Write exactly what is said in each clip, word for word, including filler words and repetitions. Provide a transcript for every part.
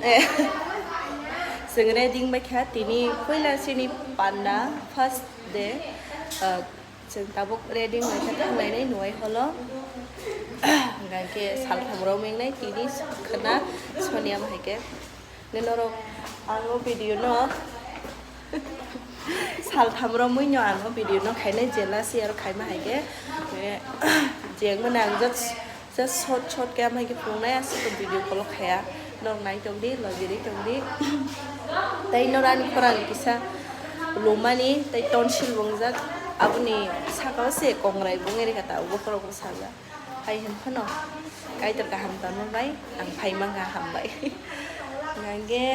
Chwng ready wngbaikha tini puila chini panda first day. Ah, chwng tabuk ready wngbaikha thanglainai nuai holo. Hwnkhe saltham romwi wngnai tini khwna Sonia hai khe. Norok ang o video no saltham romwi no ang o video no khainai jealous aro khaima hai khe. Jeng mani ang just Just short short khe amai khe phunuknai aswk video call o khaya. Norok nai tongdi, logirwi tongdi. Tei norok ani khorang kisa lumani tei tonsil bo wngjak. Aboni saka o se kongrai bo wngwi rwkha ta, o bokhorok bo sajak. Hai hwn phano Kaitor kaham tongma bai ang phai mankha, hambai. Hwnkhe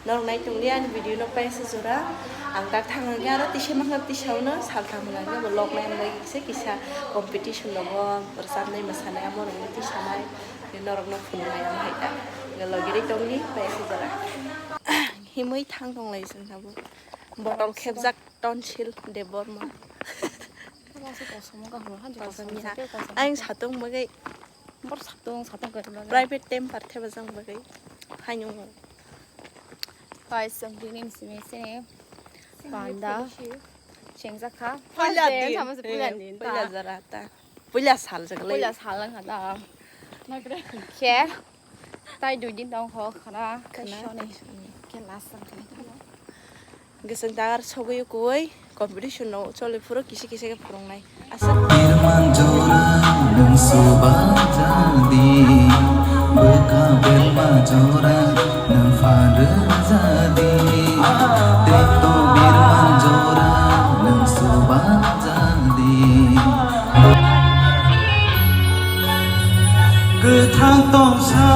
Norok nai tongdi ani video no paisa jora. Ang tak thang hwnkhe aro tisa mankha, tisa uno saltham hwnkhe bo lok nai bai kisa kisa competition rogo rwchapnai mwsanai amo rokno tisanai. Norok no phunuknai amo hai ta. Logirwi tongdi paisa jora. Himwi thang tonglai chwng tabuk. Botol khepjak tonsil Debbarma. Ang satung bagwi. Bor satung, satung kwrwi bagwi. Private temper theba jang bagwi. Haino. Guys, ang tini simi sini panda chengjak kha. Puila din. Puila din. Puila jora ta. Puila sal jak lai. Puila sal lang kha ta. Khe tai dui din tong kho khana. Khana. Khe last sang khe. Hwnkhe chwng dagar sogwi kwrwi competition no choli phuru kisa kisa khe phwrwngnai. Aswk. Birman jora nwng suba jadi, bwkha belma jora nwng phan rwjadi. Tekto birman jora nwng suba jadi. Kwthang tongsa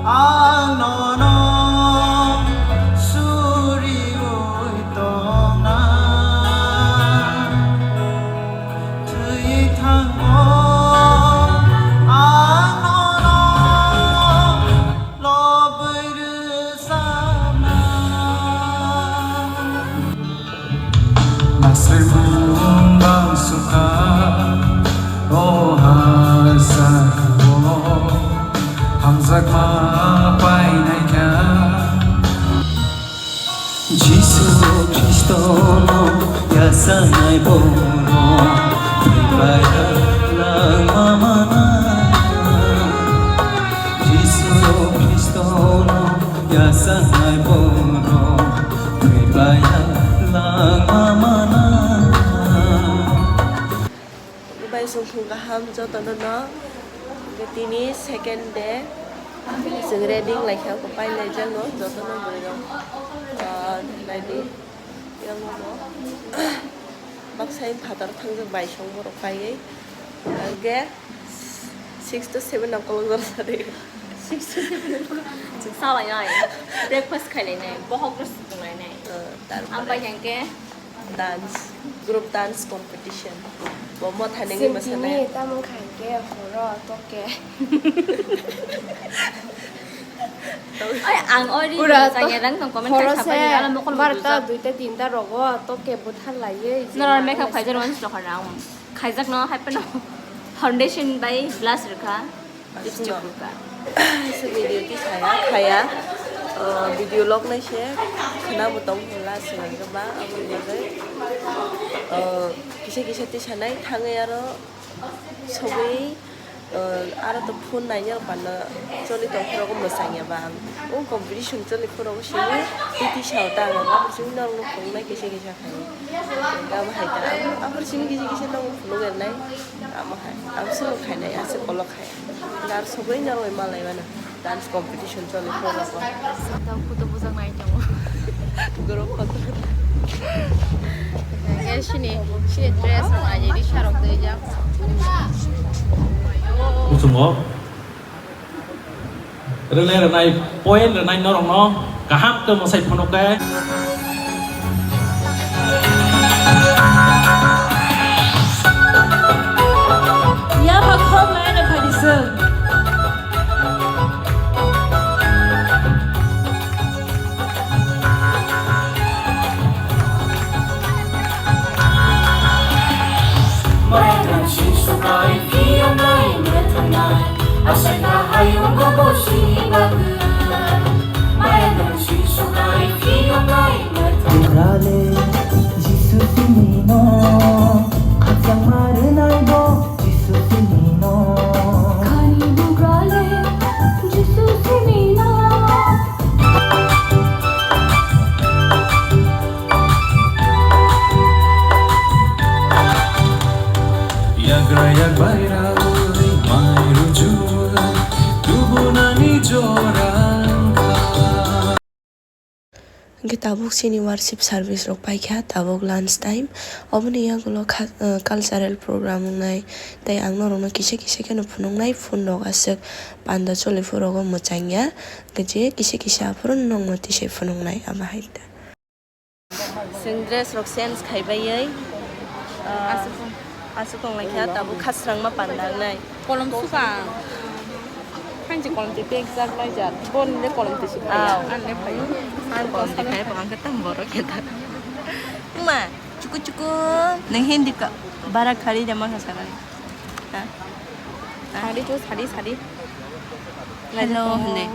ang nono suriwi tongna. Thwi thango ang nono lobwi rwchapna. Nasremung bang sukha o ha sakao, hamjakma painaikha. Jisu Khristono yasanai borok, thwiplaiha langma mana. Jisu Khristono yasanai borok, thwiplaiha langma mana. Bai songthung kaham jotono no. Tini second day. Chwng ready wnglaikha, pailaijakno jotono bwrwirok. Ah, naidi. Yang no. Baksa phatar thangjak bai song borok paiwi. Hwnkhe six to seven o'clock jora sadi. Six to seven o'clock. Chwng salainai. Breakfast khailainai. Bohok rw sukunglainai. Ah, tarpore. Ampai hwnkhe Dance, group dance competition. Bo mothani wngwi mwsanai. Chwng tini tamo khai khe horo toke. Oi, ang already pura to chaya rang tong comment horo khai sabai se ala mokol barta duita tinta rogo toke buthar laiye. Nora makeup khaijak no silo khana ang. Khaijak no hai pano foundation bai blush rwkha. Aswkno. Aswk video tisaya khaya. Ah, video log nai se khwna bo tong hwnla swngaijakba aboni bagwi. Ah, kisa kisa tisanai thangwi aro sogwi, ah, aro to phone naina rok panda choli tong phuru mwsangya ba ang. O competition choli phuru simi twi tisa ta ang abo simi norok no phunuknai kisa kisa khai. Abo hai ta abo simi kisa kisa norok phunuk ernai. Amo hai, amo se bo khainai, ase kolok khai. Dar sogwi noroi malai mano. Dance competition choli phuru ko. Sita photo bujak nai tongo. Group photo. Sini, sini dress nai jadi sarok dei jak. Kuchungo. Rwlai rwnai, point rwnai norokno kaham khe mwsai phunuk khe. Yapha khok laina phaidi chwng. Maya nang si sukai, piyang nai, maya thangnai. Asai kahayung gobo sini bagwi. Rale, Jisu sini no, khakchangma rwnai bo, Jisu sini no. Khani bugra le, Jisu sini no. Yagra yak bai raui, mai rujuui, tubunani jora wngkha. Hwnkhe tabuk chini worship service rok paikha, tabuk lunch time. Oboni yagulo kha-, uh, cultural program wngnai, tei ang norokno kisa kisa kheno phunuknai, phone rok aswk panda choli phuru rogo mwchangya, hwnkhe je kisa kisa aphuru nokno tisai phunuknai, abo hai ta. Chwng dress rok change khai baiwi, uh, aswk wng laikha, tabuk khasrangma panda wngnai. Kolom suka. Hanji kolom twi pek jak lai jak. Bon le kolom twi si phai ya. Aw. An le phai. An kolom twi phai, ang khe tamo borok khe ta. Ma, chuku chuku. Nang Hindi ka bara khari jama kha sarai. Ha? Ha? Sari chu, sari, sari. Hello, hello. Hwnwi.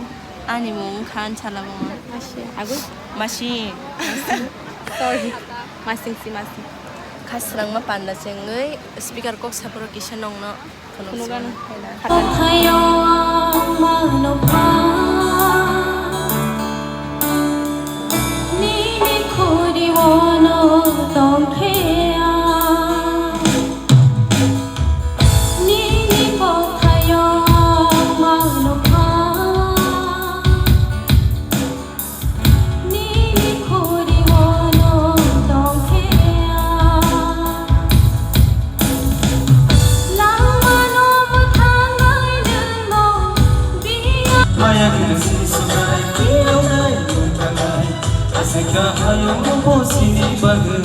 Ani mung khan chala bo. Masi. Agui. Masi. Sorry. Masing si masi. Khasrangma panda chengwi speaker kok saporo kisa nongno. Phunukgano. Nini khuri ono tongkhe ang, nini bokhayo manukha, nini khuri ono tongkhe ang. Langmano mwthangwi nwngno biya. Maya khe sini sukai, phiyoknai, mwthangwi. Aswk kha hayung bo sini bagwi.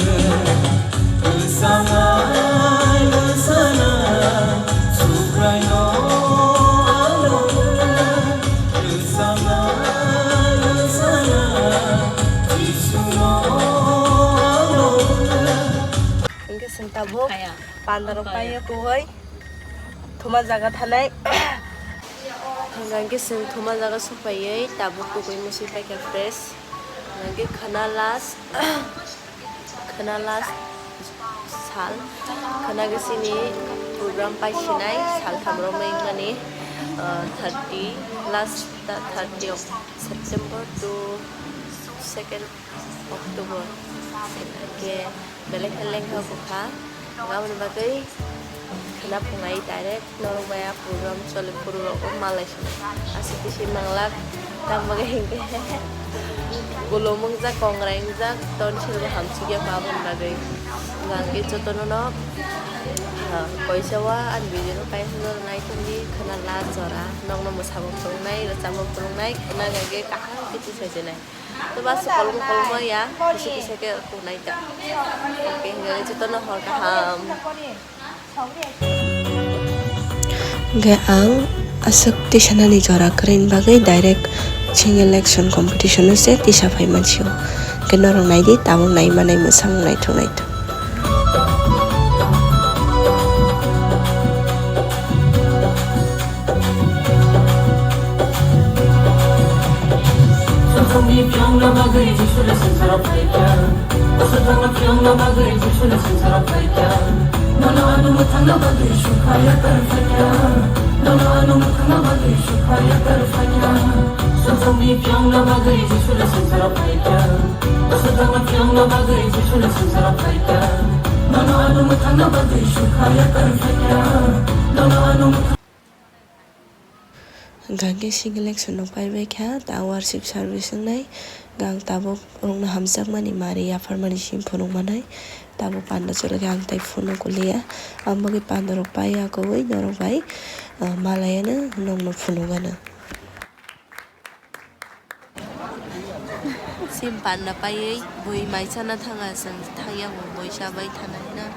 Mwsanai, mwsanai, Subraino ano mwthang. Mwsanai, mwsanai, Jisuno ano mwthang. Hwnkhe chwng tabuk pandarok paiwi kuhoi thuma jaga thanai. Hwnkhe chwng thuma jaga sokpaiwi tabuk kubui musi paikha fresh. Hwnkhe khwna last, khwna last sal, khwna gwisini program paisinai saltham romwi wngmani, uh, thirty, last thirty of September to second October. Hwnkhe belai khe lengkha bwkha. Aboni bagwi khwna phunai direct norok bai a program choli phuru rok malai sini. Aswk twi si manglak. Tamo bagwi hinkhe gulum wngjak, kongrai wngjak, tonsil bo hamsukya kho aboni bagwi. Hwnkhe jotono no, ah, koisa o ani video no kaisa jora naithokdi khwna last jora. Nokno mwsabo phunuknai, rwchapna phunuknai, khwna hwnkhe kaham khe tisajwnai. To ba su kolmo kolmo ya, kisa kisa khe kunai ta. Oke, hingga jotono hor kaham. Hingga ang aswk tisanani jora kwrwini bagwi direct single action competition-o se tisa phai mansio. Hingga norok naidi, tabuk nai manai mwsamung naithok naithok. Sotongni phiyongna bagwi Jisuni swngcharo phaikha. Sotongni phiyongna bagwi Jisuni swngcharo phaikha. Nono ano mwthangna bagwi sukhaya tar phaikha. Nono ano mwthangna bagwi sukhaya tar phaikha. Sotongni phiyongna bagwi Jisuni swngcharo phaikha. Sotongni phiyongna bagwi Jisuni swngcharo phaikha. Nono ano mwthangna bagwi sukhaya tar phaikha. Nono ano mwthang- Hingkha khe single action rok paibai kha, ta worship service wngnai. Hingkha ang tabuk rokno hamjakmani mari yapharmani simi phunuk manai. Tabuk panda choli khe ang tai phunuk liya. Ang bagwi panda rok pai ya kubui norok bai, ah, malai ano nokno phunuk ano. Sim panda paiwi bui mai chana thanga, chwng thangya bo bui chabai thanai na.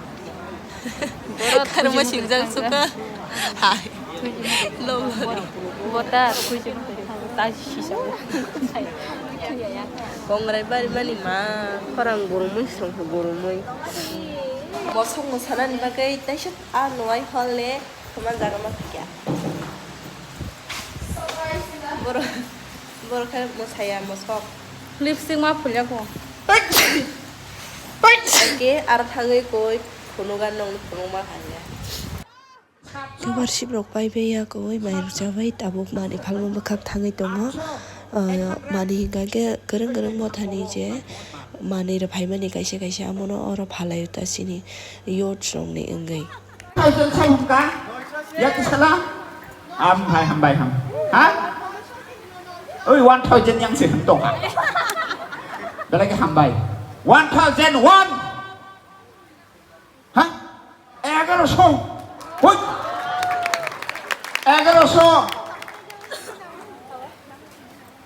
Borok karma singjak suka. Hai. Longori. Bota kuichi ta sisa. Kongrai bari mani ma, khorang gorumui songkha gorumui. Mosok mosanani bagwi taisa a nuai hole. Thuma jaga ma thikya. Borok, borok khe mwsaya mosok. Lipstick ma phulya kho. Hwnkhe aro thangwi koi phunugo, nokni phunukma haiya. Scholarship rok pai pai ya koi, mai rwchap bai tabuk manwi phalma bwkhak thangwi tongo. Ah, manwi hwnkha khe kwrwng kwrwng mothani je manwi rw phaimani kaisa kaisa, amono oro phalai o ta chini youths rokni wngwi. Thousand sa hwnka? Yak sala? Hambai, hambai, ham. Ha? Oi, one thousand yang se hwn tongkha. Belai khe hambai. One thousand one. Ha? Egaroso. Hoi. Egaroso.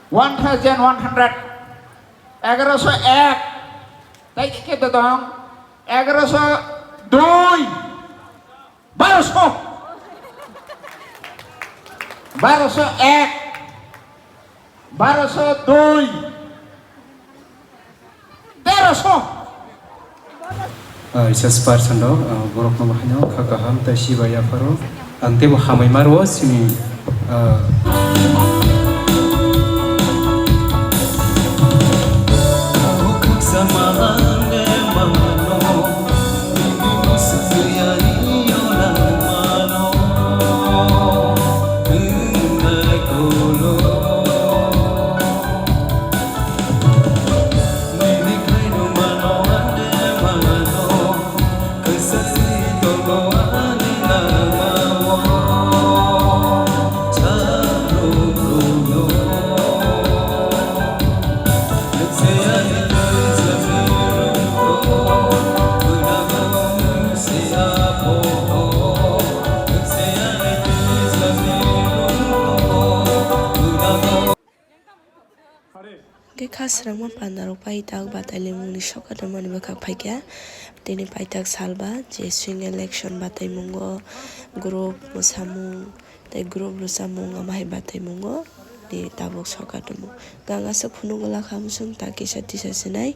One thousand one hundred. Egaroso ek. Tai ke dodong. Egaroso dui. Baroso. Baroso ek. Baroso dui. Teroso. Ah, isa sparsan rok, ah, borok no bahai no kha kaham tai sibai yapharo. Ang tebo hamai maro sini, ah, Hwnkhe kha swrangma panda rok pai tak batai limungni sokat rwmani bwkhak phaikha. Tini paitak salba je swing election bataimungo group mwsamung tei group rwchapmung ama hai bataimungo ni tabuk sokat rwmung. Gang aswk phunuk glak ha mwswng ta kisa tisa sinai,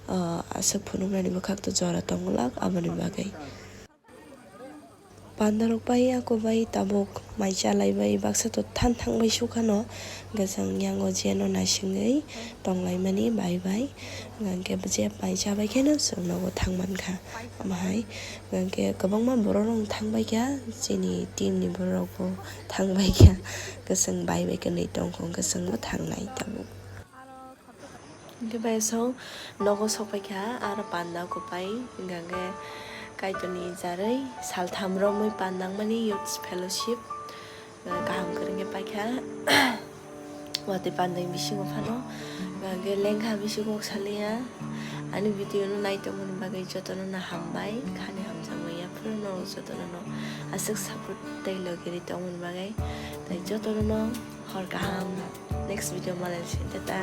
ah, aswk phunuknani bwkhak to jora tong glak aboni bagwi. Panda rok pai ako bai tabuk mai chalai bai baksa to than thang bai sukha no, hwnkhe chwng yango jeno naisingwi tong lai mani bai bai, hwnkhe je mai chabai khe no chwng nogo thang mankha. Ama hai hwnkhe kwbangma borok rok thang bai kha, chini team ni borok rok bo thang bai kha, hwnkhe chwng bai bai khe nwi tong kho, hwnkhe chwng bo thang nai tabuk. Hwnkhe bai aswk nogo sokpai kha, aro panda kupai, hwnkha khe Kaitorni jarwi saltham romwi panda wngmani Youth Fellowship, kaham kwrwng khe paikha. Watwi pandani bisingo phano, hwnkha khe lengkha bisingo saliya. Ani video no naitongmani bagwi jotono no hambai, khani hamjakmani yaphuru no jotono no aswk support tei logi ri tongmani bagwi. Tei jotono no hor kaham, next video malai si, tata.